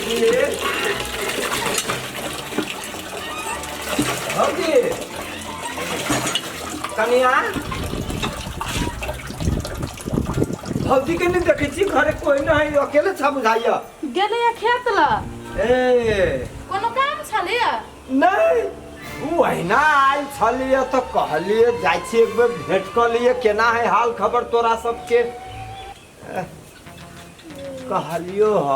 भौजी, भौजी, कनिया, भौजी के नहीं देखै छी घरे, कोई नहीं है, अकेले छा बुझाइया। गेलै खेत ल। ए, कोनो काम छलैया? नहीं, ओ अहिना आयल छलियै तऽ कहलियै जाइ छी एक बेर भेंट कऽ लियै, केना है हाल खबर तोरा सबके। कहलियो ह,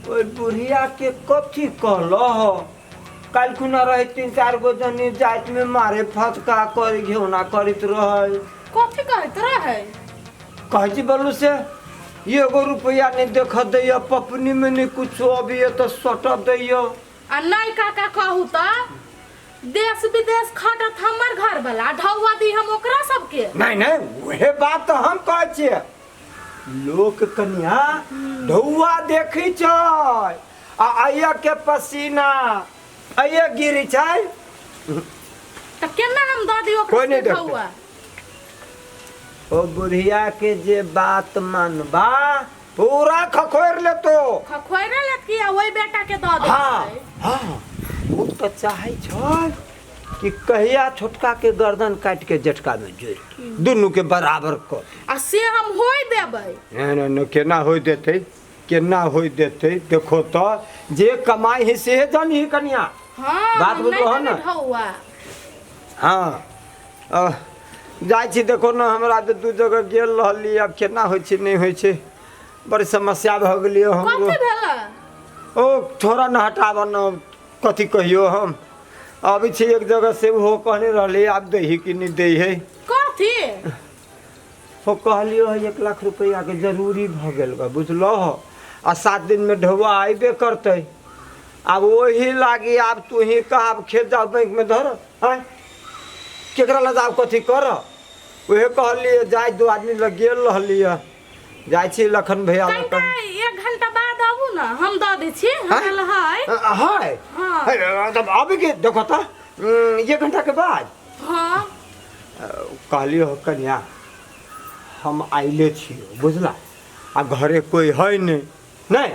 ओहि बुढ़िया के कथी कहलह? काल्हि खुना रहे तीन चारि गो जनी जातिमे मारे फटका करी घेउना करैत रहै। कथी कहैत रहै? कहै छी बोलू से एगो रुपैआ नहि देख दैया, पपनी में नहि कुछो अबैया तऽ सट दैया। आ नहि काका, कहू तऽ देश विदेश खटत हमर घर वाला, ढौआ दी हम ओकरा सबके? नहीं नहीं, उहे बात तऽ हम कहै छियै, लोक कनिया ढौआ देखै छै आ अइया के पसीना अइया गिरी छै। तऽ केना हम दऽ दी ओकरा कोइ नहि सबके देखतै। ढौआ? ओ बुढ़िया के जे बात मानबा पूरा खखोरि लेतो। खखोरि लेत कि आ ओहि बेटा के दऽ देतै। हाँ हाँ, ओ तऽ चाहै छै कि कहिया छोटका के गर्दन काटि के जेठका में जोड़ि दुनू के बराबर कर। आ से हम होय देबै? नहीं नहीं नहीं, केना होय देतै, केना होय देतै? देखो तऽ जे कमाई है सेहे जानी है कनिया। हाँ, बात हम बुझलो नहि हन देबै ने? ढौआ। हाँ, जाइ छी, देखो ने, हमरा तऽ दू जगह गेल रहली, आब केना होइ छै नहि होइ छै, बड़ी समस्या भऽ गेलियै हमरो। कथी भेल? ओ थोड़ा न हटाब न, कथी कहियो, हम अबै छी एक जगह से, ओहो कहने रहली, आब दै है कि नहि दै है। कथी? ओ कहलियो है 1 लाख रुपैआके जरूरी भऽ गेल बा, बुझलहो? आ 7 दिनमे ढौआ अयबे करतै, आब ओही लागी आब तू ही कह, आब खेत जाउ बैंकमे धर, आँय, केकरा लग आब कथी कर? उहे कहलियै जाय, दू आदमी लग गेल रहलियै, जाइ छी लखन भैया लग। कनिका एक घंटा बाद आबू ने, हम दऽ दै छी, हमरा लग है। है? हाँ। है, तब अभी के देखो तऽ 1 घंटा के बाद। हाँ। कहलियो हो कन्या, हम आइले छियो बुझला, आ घरे कोई है नहीं, नहीं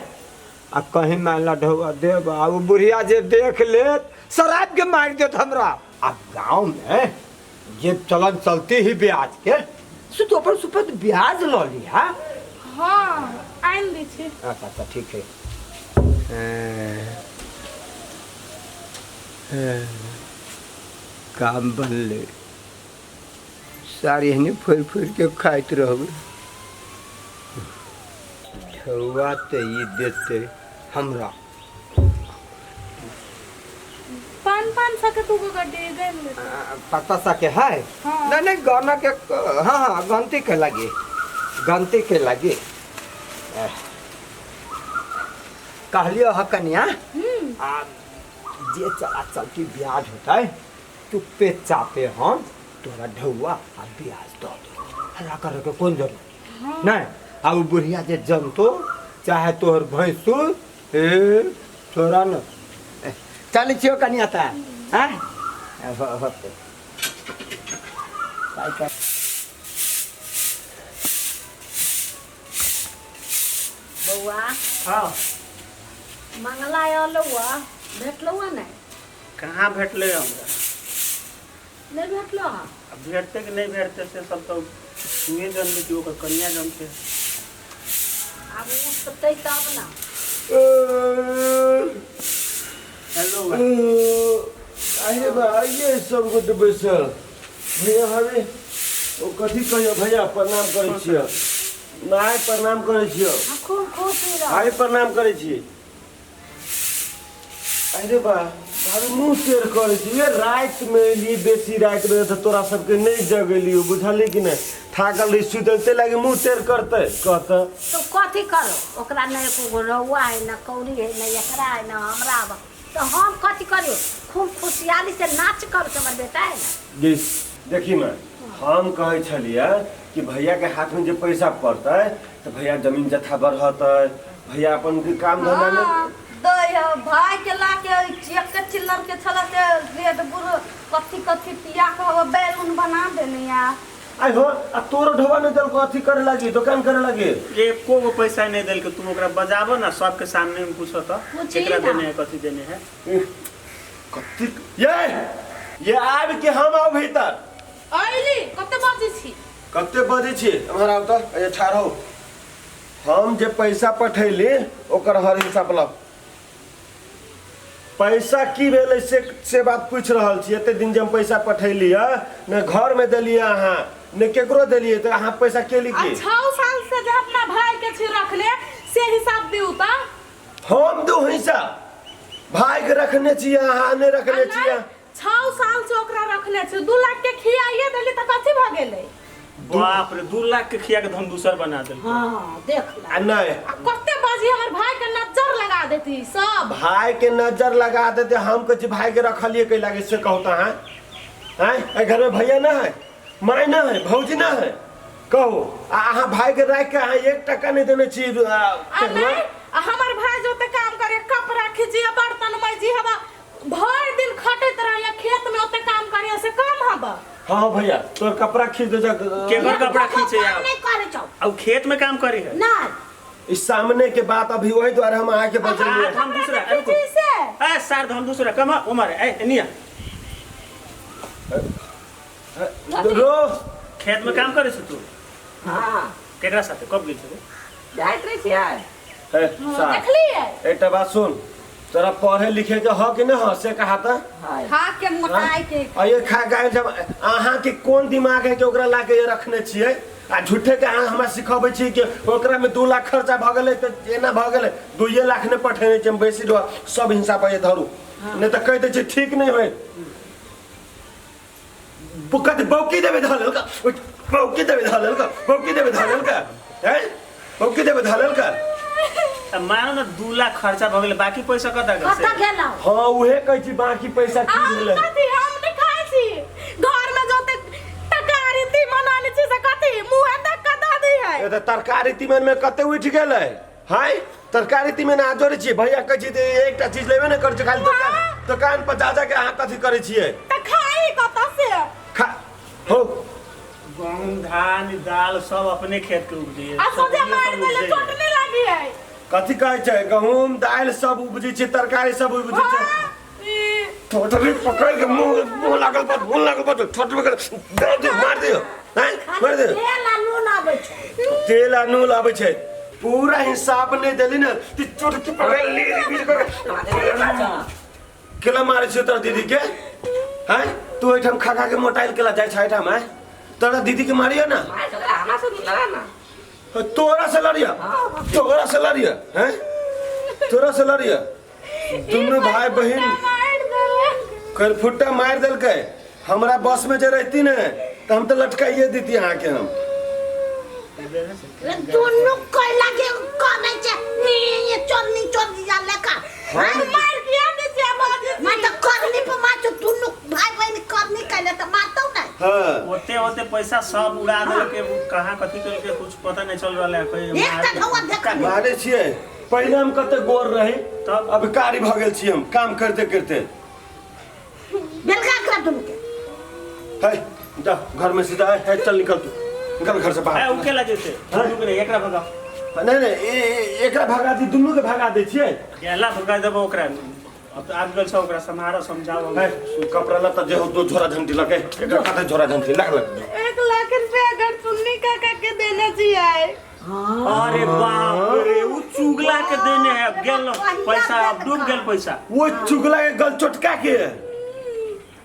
आ कहीं मान ला ढौआ देब, आ ओ बुढ़िया जे देख लेत शराब के मारि देत हमरा। आ गाँव में जे चलन चलती ही ब्याज के, से तो अपन सुपत ब्याज लऽ लिहा। हाँ, आनि दै छी। अच्छा अच्छा, ठीक है। काम बनलै, साड़ी एहने फोड़ि फोड़ि के खाइत रहबै। ढौआ तऽ ई देतै हमरा। पाँच पाँच सौ के दूगो गड्डी गैल। पता सा के है। हाँ। नहीं नहीं, गाना के, हाँ हाँ, गलती के लगी, गलती के लगी। कहलियो ह कनिया, आ जे चला चलती ब्याज होता है, चुप्पे चापे हम तोरा ढौआ आ ब्याज दऽ दे, हल्ला करे के कोन जरूरत नहीं। आ उ बुढ़िया जे जनतो चाहे तोहर भैंसुर, ए छोरा न। चलै छियो कनिया तऽ आँय होतै। बौआ। हाँ। मंगला अलौआ भेटलौआ नहि? कहाँ भेटलै हमरा। नहि भेटलो हँ? अब भेटतै कि नहि भेटतै से सब तऽ तुए जानबी कि ओकर कनिया जानतै। आब उठतै तब ने। हेलो। अरे बा, आइए सब गोटे बैसल। भैया, भाभी, ओ कथी कहियो, भैया प्रणाम करै छियै, माय प्रणाम करै छियै। खूब खुशी रह। भाई प्रणाम करै छी। अरे बा भाभी, मुँह टेढ़ करै छी। ये रातिमे एलियै, बेसी रातिमे तऽ तोरा सबके नहि जगेलियौ, बुझलियै कि नहि? थाकल रही, सुतल, ताहि लागी मुँह टेढ़ करतै कहतै। तो कथी करो, ओकरा नहि एको गो रौआ है, न कौड़ी है, न एकरा है, न हमरा है, तो हम कथी करियो? खूब खुशहाली से नाच कर के हमर बेटा है ना। गे देखी माँ, हम कहै छलियै कि भैयाके हाथमे जे पैसा पड़तै तऽ भैया जमीन जथा बढ़तै, भैया अपन काम धंधा में। हाँ, दै है भाई के ला के चेक के चिल्लर के छला से रेड बुल कथी कथी पिया के हवा बैलून बना देने या। आइ हो आ तोरो ढोबा नहीं देलको अथी करे लागी दुकान करे लागी एको गो पैसा नहीं देलके तू ओकरा बजाबो ना सबके सामने में पूछो तो पूछी केकरा ना। देने है कथी देने है कथी ये ये आबि के हम आउ भीतर अइली कते बजै छी कते बजै छी एम्हर आउ तऽ एहिजे ठाढ़ हो हम जे पैसा पठैली ओकर हर हिसाब लाउ पैसा की भेलै से से बात पूछि रहल छी एते दिन जे हम पैसा पठैली है ने घरमे देलियै अहाँ ने केकरो देलियै तऽ अहाँ पैसा केली आ की 6 साल से जे अपना भाई के छी रखले से हिसाब दिउ तऽ हम दू हिसाब भाई के रखने छियै अहाँ नहि रखने छियै 6 साल से ओकरा रखले छी 2 लाख के खियाइए देली तऽ कथी भऽ गेलै बाप रे 2 लाख के खिया के हम दूसर बना देल हाँ देख ला आ नहि आ कते बाजी हमर भाई के नजर लगा देती सब भाई के नजर लगा देते हम कहै छी भाई के रखलियै कै लागे से कहू तऽ अहाँ आँय एहि घरमे भैया ना है माय ना है भौजी ना है कहू आ अहाँ भाई के राखि के अहाँ एक टका नहि देने छी आ नहीं आ हमर भाई जो ते काम करे कपड़ा खींची बर्तन माजी हवा भर दिन खटैत रहिए खेत में ओते काम करिए से कम हवा हाँ भैया तोर कपड़ा खींच दे जा केकर कपड़ा खींचे काम आप नहीं करे छौ अब खेत में काम करी है नहीं इस सामने के बात अभी वही द्वारे हम अहाँ के बचलिए हम दूसरा खींची रुको से ए सर हम दूसरा कम उमर ए निया रो खेत में काम करे छे तू हाँ केकरा साथे कब गेल छे जाइत रहै छियै हे, साहब, देखलिए एकटा बात सुन तोरा पढ़े लिखे के ह कि नहीं ह से कहा त हाँ खा के मोटाइ के आ ये खा के आयल जब अहाँ के कोन दिमाग है कि ओकरा ला के ये रखने छियै आ झूठे के अहाँ हमरा सिखबै छी कि ओकरा में 2 लाख खर्चा भऽ गेलै तऽ एना भऽ गेलै 2 लाख नहि पठेने छियै हम बेसी रह सब हिसाब ये धरू नहि तऽ कहि दै छियै ठीक नहि होय कथी बौकी देबै धऽ लेलका बौकी देबै धऽ लेलका बौकी देबै धऽ लेलका हैं बौकी देबै धऽ लेलका अब मानो ना 2 लाख खर्चा भ गेलै बाकी पैसा कतऽ गेल कतऽ गेलौ हाँ उहे कहै छी बाकी पैसा की हम भेलै कथी हम नहि खाइ छी घर में जो ते तरकारी तीमन आनै छी से कथी मुँहे देख कऽ दऽ दी है ए तऽ तरकारी तीमन में कते उठि गेलै हाय तरकारी तीमन अहाँ जोड़ै छियै भैया कहै छी तऽ एकटा चीज लेबे ने करै छियै खाली दोकान दोकान पर जा जा के अहाँ कथी करै छियै तऽ खाई कतऽ से खा हो गहूम धान दाल सब अपने खेत के उपजे आ सोझे मारि देले चोट नहि लागी है कथी कहै छै गहूम दालि सब उपजै छै तरकारी सब उपजै छै हाँ, ई ठोठरी पकड़ के मुंह मुंह लागल पर मुंह लागल पर ठोठरी पकड़ दे दे मार दियो हैं मार दियो तेल आ नून आबै छै तेल आ नून आबै छै पूरा हिसाब नहि देली ने ती चोटकी पकड़ ली बीच कर केला मारे छियो तोरा दीदी के हैं तू एहिठाम खा खा के मोटाइल केला जाइ छै एहिठाम हैं तोरा दीदी के मारियो ना हमरा से लड़ा ना तोरा से लड़िया तोरा से लड़िया हैं तोरा से लड़िया दुनू भाई बहिन मारि देलक करफुट्टा मारि देलकै हमरा बस में जे रहती ने तऽ हम तऽ लटकाइए देती अहाँके हम दुनू कैला के कनै छै नी ये चोरनी चोरनी जा लेका मार किया दै छियै बाजी मैं तो करनी पर मार दुनू भाई बहन करनी कैले तऽ मारतौ नै हाँ ओते ओते पैसा सब उड़ा देलके उ कहाँ कथी केलके कुछ पता नहीं चल रहल है कोई एकटा ढौआ देखली माने छियै पहिले हम कते गोर रही तब? अब कारी भऽ गेल छी हम काम करते करते बेलका करा दुनू के है जा घर में से जा है चल निकल तू निकल घर से ए बाहर उ केला जेते दुनू के नहीं, एकरा भगाओ नहीं नहीं एकरा भगा दी दुनू के भगा दै छियै गेला भगा देबो ओकरा अब तो आबि गेल छ ओकरा सम्हारो समझाओ है कपड़ा लत्ता जे हो दो झोरा झंटी लगे एकरा कते झोरा झंटी लग लग 1 लाख रुपया अगर चुन्नी काका के देने चाहिए अरे बाप रे उ चुगला के देने है गेल पैसा अब डूब गेल पैसा वो चुगला के गल चटका के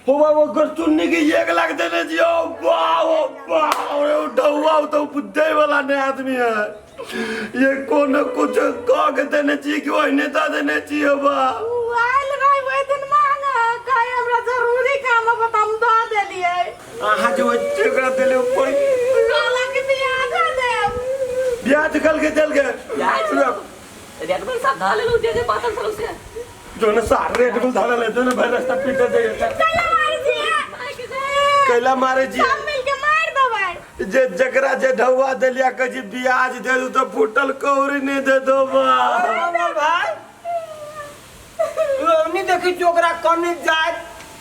हो बा वो गल चुन्नी के 1 लाख देने जी ओ वाह ओ वाह रे ओ डौआ तो बुद्धे वाला ने आदमी है ये कोनो कुछ कह के देने जी कि ओहिने दा देने जी हो बा उ आयल रहे ओहि दिन मांगे कहे हमरा जरूरी काम है हम दऽ देलियै अहाँ जो चुगला देले ऊपर कहलक कि ब्याज देब ब्याज कल के चल गए रेड बुल सब धऽ लेलहुँ जे जे बातल छलहुँ से जो ने सार रेड बुल धारा ले जो ने भाई रास्ता पीटे दे कैला मारै छियै कैला मारे जी सब मिलके मारि देबै जे जकरा जे ढौआ देलिया कहै छी ब्याज दे दू तऽ फूटल कौड़ी नहि दे दो बा भाई नहीं देखी छी ओकरा कने जाय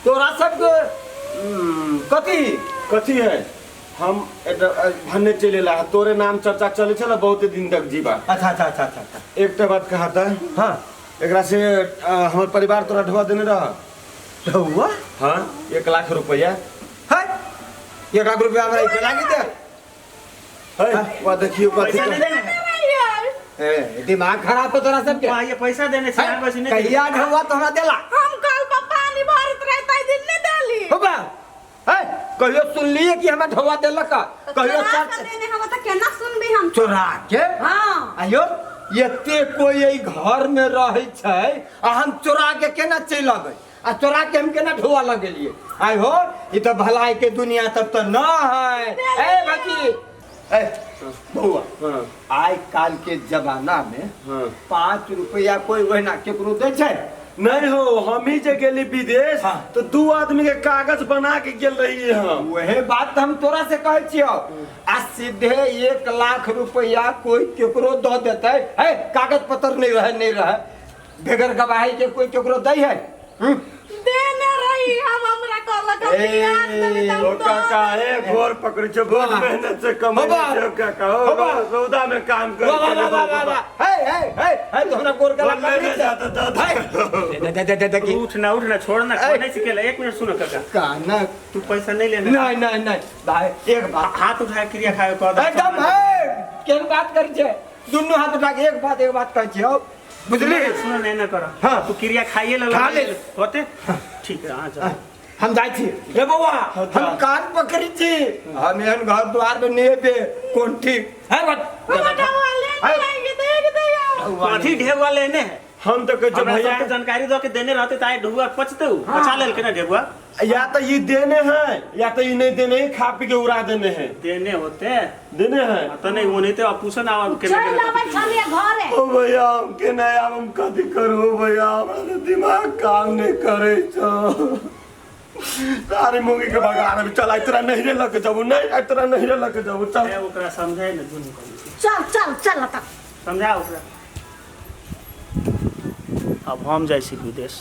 तोरा सबके कथी कथी है हम एकटा भन्ने चलि एला तोरे नाम चर्चा चलै छल बहुत दिन तक जीवा। अच्छा अच्छा अच्छा अच्छा अच्छा। एकटा बात कहा था। हाँ। एकरा से हमर परिवार तोरा ढोआ देने रह। ढौआ? हाँ, 1 लाख रुपया। है, 1 लाख रुपया हमरा इके लागी दे। है वह देखियो कथी पैसा नहीं देने है। ए, दिमाग खराब हो तोरा सबके। वहाँ ये पैसा देने से आगे से नहीं देने। कहिया ढौआ तोरा देला? हम कल पर पानी भरत रहे तै दिन नहीं देली। हो बा है, कहियो सुनलिए कि हमरा ढौआ देलक? कहियो चोरा चर्च के देने हम त केना सुनबी हम? चोरा के? हाँ। आयो, एते कोई एहि घर में रहै छै आ हम चोरा के केना चलि अबै आ चोरा के हम केना ढोआ लगेलिए? आइ हो, ई तऽ भलाई के दुनिया तब तऽ न है। ए भजी, ए बौआ। हाँ। आइ काल के जमाना में हाँ। 5 रुपया कोई ओहिना केकरो दै छै? नहीं हो, हम ही जे गेली विदेश। हाँ। तो 2 आदमी के कागज बना के गेल रही हम। वहे बात तऽ हम तोरा से कहै छियौ। आ सीधे 1 लाख रुपया कोई केकरो दऽ देतै है, कागज पत्र नहीं रहे, नहीं रहे, बगैर गवाही के कोई केकरो दै है? हम्म? देने रही हम, हमरा कहलक हम ए, ब्याज देबै तऽ हम ओ दऽ काका ए गोर पकड़ै छै, बहुत वाह। मेहनत से कमै होबा। छै ओ काका ओ। होबा। रौदा में काम कर। वाह वाह वाह वाह वाह, हे हे हे हे, तो हमरा गोर गला बोल ले पकड़ै छै। जाता दादा। हे, दे दे दे दे दे की उठ ना, उठ ना, छोड़ ना। ए। नहीं सिखेला। एक मिनट सुनो काका। काना। तू पैसा नहीं लेना। नहीं नहीं नहीं भाई, एक बात। हाथ उठाए क्रिया खाए कह दे। एकदम है, केहन बात करै छै? दुनू हाथ उठा के एक बात, एक बात कहै छियौ, बुझली? सुनो, नहीं ना करो। हाँ। तू क्रिया खाइए ले। खा ले। होते ठीक है, हाँ जा। हम जाइ छी रे बौआ, हम कान पकड़ै छी, हम एहन घर द्वार में नहीं एबे। कोन ठीक है बात? हमरा ढौआ लेने रहेंगे, देख दियो। कथी ढेबुआ लेने है? हम तो कहै छियै हमरा भैया सबके जानकारी दो के देने रहते त आइ ढेबुआ पचते, उ पचा लेल के ना ढेबुआ। या तो ये देने हैं या तो ये नहीं देने हैं, खा पी के उड़ा देने हैं। देने होते। देने हैं। तो नहीं, वो नहीं तो अब पूछो ना अब केना चल केना। आबै छलिए घरे। ओ भैया, हम के नहीं, आब हम कथी करू भैया? हमरा तो दिमाग काम नहीं करे छौ। सारी मुंगी के भगा रहे। चल, आई तोरा नहीं लग जाबू, नहीं, आई तोरा नहीं लग जाबू, चल। ए, ओकरा समझाए ना दुनू कनी। चल चल चल तक। समझा ओकरा। अब हम जाइ छी विदेश।